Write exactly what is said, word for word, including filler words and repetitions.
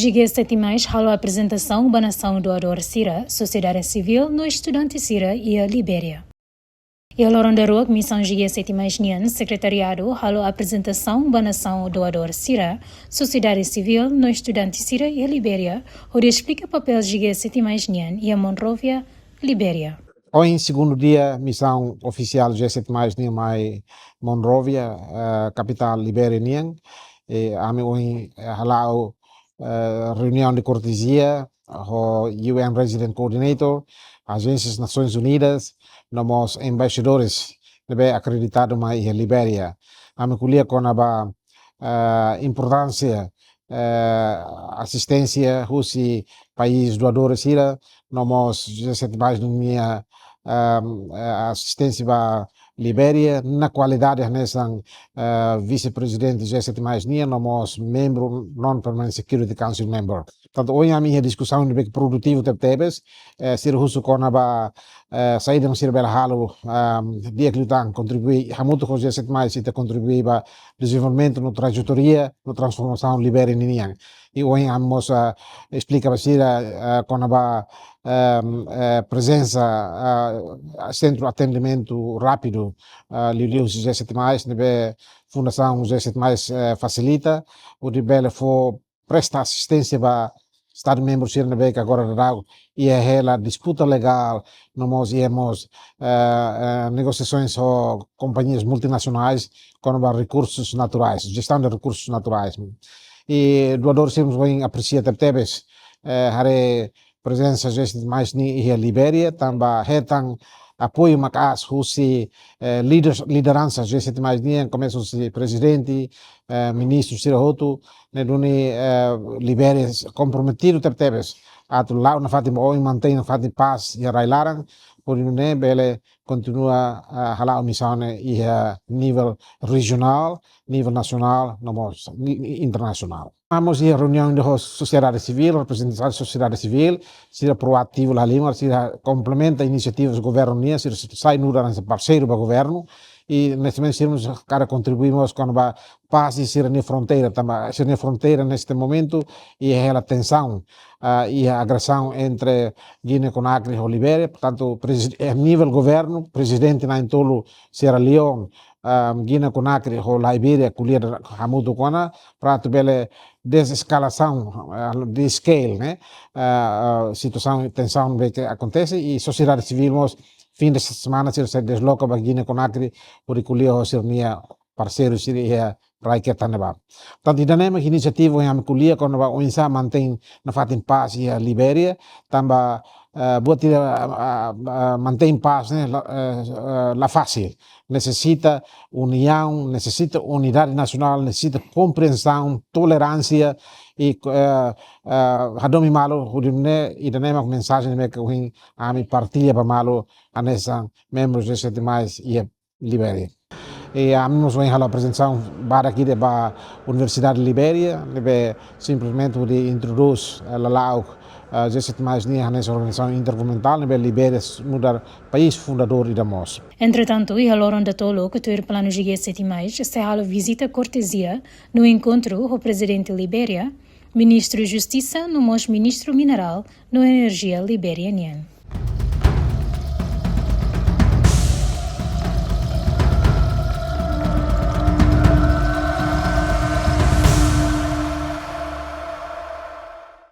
G G sete mais halo aprezentasaun ba nasaun doadór sira, sosiedade sivíl no estudante sira iha Libéria. Iha loron daruak misaun G G sete mais nian, sekretariadu halo aprezentasaun ba nasaun doadór sira, sosiedade sivíl no estudante sira iha Libéria, hodi esplika papél G G sete mais nian iha Monrovia, Libéria. Ohin segundu dia misaun ofisiál G sete mais nian mai Monrovia, eh, kapitál Libéria nian. I ami ohin, eh, hala'o, eh, reuniaun de kortezia ho U N Resident Coordinator, ajénsias Nasoins Unidas, no mós embaixadores ne'ebé akreditadu mai iha Libéria. Ami ko'alia kona-ba, eh, importánsia, eh, asisténsia husi país doadór sira, no mós G sete mais nian, ehm, eh, asisténsia ba Libéria, na kualidade hanesan, eh, vise-prezidente G sete mais nian, no mós membru non-permanent Security Council member. Tantu ohin ami iha diskusaun ne'ebé ke produtivu tebetebes, eh, sira husu kona-ba, eh, saida mak sira bele halo, ehm, di'ak liután kontribui, hamutuk ho G sete mais ita kontribui ba dezenvolvimentu no trajetória no transformasaun Libéria ninian. I ohin ami mós, eh, esplika ba sira, eh, kona-ba, ehm, eh, prezensa, eh, sentru atendimentu rápidu, eh, liuliu husi G sete mais, ne'ebé Fundasaun G sete mais, eh, fasilita, hodi bele fó presta asisténsia ba Estadu membru sira ne'ebé ke agora daudaun iha hela disputa legál, no mós iha mós, eh, eh, negosiasoens ho kompañias multinasionais, kona-ba rekursus naturais, jestaun de rekursus naturais. I doadór sira mós ohin apresia tebetebes, eh, haree prezensa G sete mais nian iha Libéria, tanba hetan apoiu maka'as husi, eh, líder, lideransa G sete mais nian, komesa husi prezidente, eh, ministru sira hotu, ne'e duni, eh, Libéria komprometidu tebetebes atu la'o nafatin ba oin, mantein nafatin pás iha rai-laran, hodi nune'e bele kontinua, eh, hala'o misaun ne'e iha nivel rejionál, nivel nasionál, no mós ni-, ni-, internasionál. Ami mós iha reuniaun ida ho sosiedade sivíl, reprezentante sosiedade sivíl, sira proativu la halimar, sira komplementa inisiativas governu nian, sira sai nu'udar hanesan parseiru ba governu, i neste momento sira mós hakarak kontribui mós kona-ba pás iha sira-nia fronteira, tanba sira-nia fronteira neste momento iha hela tensaun, ah, iha agresaun entre Guiné Conakry ho Libéria, portantu, presi-, eh, nivel governu, prezidente na'in-tolu Sierra Leone, ah, Guiné Conakry ho Libéria ko'alia hamutuk ona, para atu bele dezeskalasaun, ah, de-scale, ne'e? Ah, ah, situasaun tensaun ne'ebé ke akontese, i sosiedade sivíl mós fin de semana sira sei dezloka ba Guiné Conakry, hodi ko'alia ho sira-nia parseiru sira iha rai-ketan ne'ebá. Tantu ida-ne'e mak inisiativa ohin ami ko'alia kona-ba oinsá mantein nafatin pás iha Libéria, tanba, eh, buat ida, ah, ah, ah, mantein pás ne'e la, eh, eh, la fasil. Nesesita uniaun, nesesita unidade nasionál, nesesita komprensaun, toleránsia i, eh, eh, hadomi malu, hodi nune'e ida-ne'e mak mensajen ne'ebé ke ohin ami partilla ba malu hanesan membru G sete mais iha Libéria. I ami mós ohin halo aprezentasaun badak ida ba Universidade Libéria, ne'ebé simplesmente hodi introdús, eh, lala'ok, eh, G sete mais nian hanesan organizasaun intergovernamentál, ne'ebé Libéria nu'udar país fundadór ida mós. Entretantu, iha loron datoluk, tuir planu G sete mais sei halo vizita kortezia no enkontru ho prezidente Libéria, ministru Justisa no mós ministru minerál no enerjia Libéria nian.